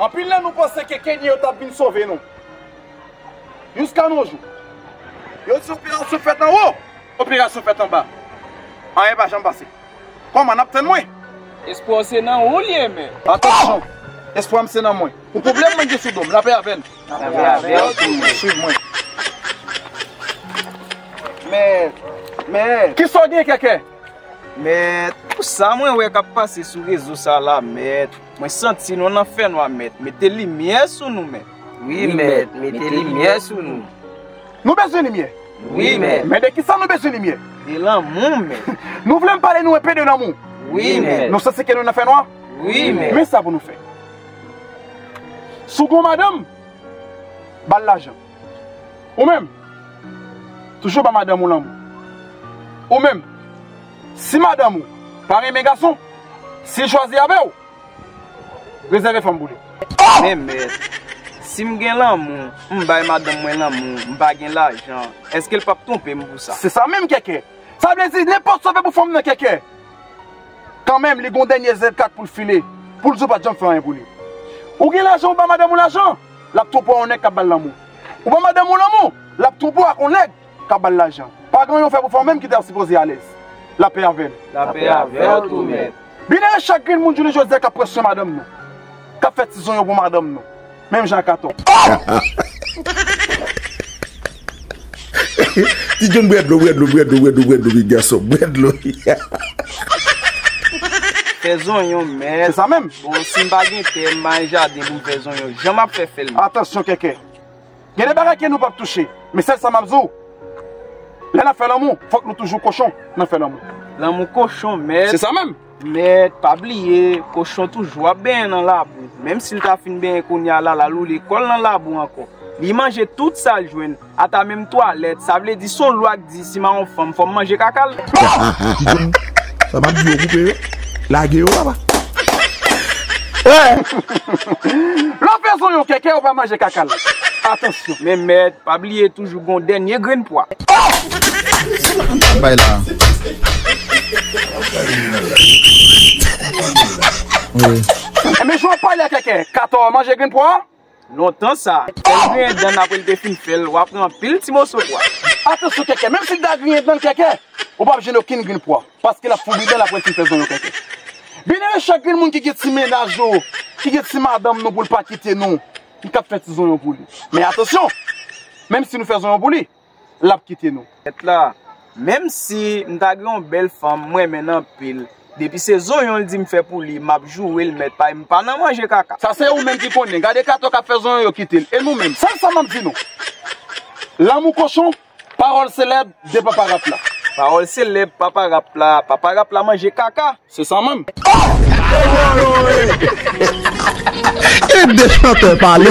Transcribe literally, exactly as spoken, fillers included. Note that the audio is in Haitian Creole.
Anpil nan nou panse ke Kenyan yo t ap vin sove nou. Jiska nos jours. Yo di operasyon fèt anwo, operasyon fèt anba. Anyen pa janm pase. Kòman n ap tann mwen? Espwa w se nan ou l ye, mèt. Atansyon, espwa m se nan mwen. Pou pwoblèm mwen gen sou do m, lapè avè n. Lapè avè w tou, mèt. Swiv mwen. Mèt, mèt. Kisa w gen, Kèkè? Mèt, pou sa mwen wè k ap pase sou rezo sa la, mèt. Mwen santi nou nan fènwa, mèt. Mete limyè sou nou, mèt. Wi, mèt, mete limyè sou nou. Nou bezwen limyè? Wi, mèt. Men de kisa nou bezwen limyè? De lanmou, mèt. Nou vle m pale nou enpe de lanmou? Wi, mèt. Nou santi ke nou nan fènwa? Wi, mèt. Men sa pou nou fè. Si w gen yon madanm, ba l lajan. Ou menm, toujou ba madanm ou lanmou. Ou menm, si madanm ou pa renmen gason, si l chwazi avè w, rezève fanm pou li. Men mèt, si m gen lanmou, m bay madanm mwen lanmou, m pa gen lajan, èske l p ap twonpe m pou sa? Se sa menm, Kèkè. Sa vle di, nenpòt sa w fè pou fanm nan, Kèkè, kanmenm, li gon dènye zèl kat pou l file, pou l di w pa t janm fè anyen pou li. Ou gen lajan, ou ba madanm ou lajan, l ap twonpe w ak yon nèg k ap ba l lanmou. Ou ba madanm ou lanmou, l ap twonpe w ak yon nèg k ap ba l lajan. Pa gen anyen w fè pou fanm menm ki ta sipoze alèz. Lapè avè l. Lapè avè w tou, mèt. Byenere chak grenn moun jounen jodi a k ap pran swen madanm nou, k ap fè ti zonyon pou madanm nou, menm jan ak Atò. Ti John, bwè dlo, bwè dlo, bwè dlo, bwè dlo, bwè dlo, big gason, bwè dlo. Fè zonyon, mèt. Se sa menm. Bon, si m pa gen tè, m pa gen jaden pou m fè zonyon, jan m ap fè fè l, mèt? Atansyon, Kèkè. Gen de bagay ke nou p ap touche. Men sèl sa m ap di w, lè n ap fè lanmou, fòk nou toujou kochon nan fè lanmou. Lanmou kochon, mèt. Se sa menm. Mèt, pa bliye, kochon toujou ap benyen nan labou. Menm si l ta fin benyen kounye a la, l al woule kò l nan labou ankò. Li manje tout sa l jwenn, ata menm twalèt. Sa vle di, se yon lwa k di, si m a yon fanm, fò m manje kaka l. Ti John, sa m ap di yo, koupe yo. Lage yo, papa. Lè w fè zonyon, Kèkè, ou pa manje kaka l. Atansyon. Men mèt, pa bliye toujou gon dènye grenn pwa. Bay la. Wi. Enben, jan w pale a, Kèkè, Katò manje grenn pwa? Lontan sa, fè l griyen dan l apre l te fin fè l, w a pran anpil ti moso pwa. Atansyon, Kèkè, menm si l ta griyen dan l, Kèkè, ou p ap jwenn okenn grenn pwa, paske l ap fouri dan l apre l fin fè zonyon, Kèkè. Byenere chak grenn moun ki gen ti mennaj yo, ki gen ti madanm nou pou l pa kite nou, ki ap fè ti zonyon pou li. Men atansyon, menm si nou fè zonyon pou li, l ap kite nou. Mèt la, menm si m ta gen yon bèl fanm m renmen l anpil, depi se zonyon l di m fè pou li, m ap joure l, mèt, pa, m pa nan manje kaka. Sa se ou menm ki konnen. Gade Katò k ap fè zonyon yo kite l. E nou menm, sèl sa m ap di nou. Lanmou kochon, pawòl selèb de Papa Rap la. Pawòl selèb Papa Rap la, Papa Rap la manje kaka. Se sa menm. E de chantè pale.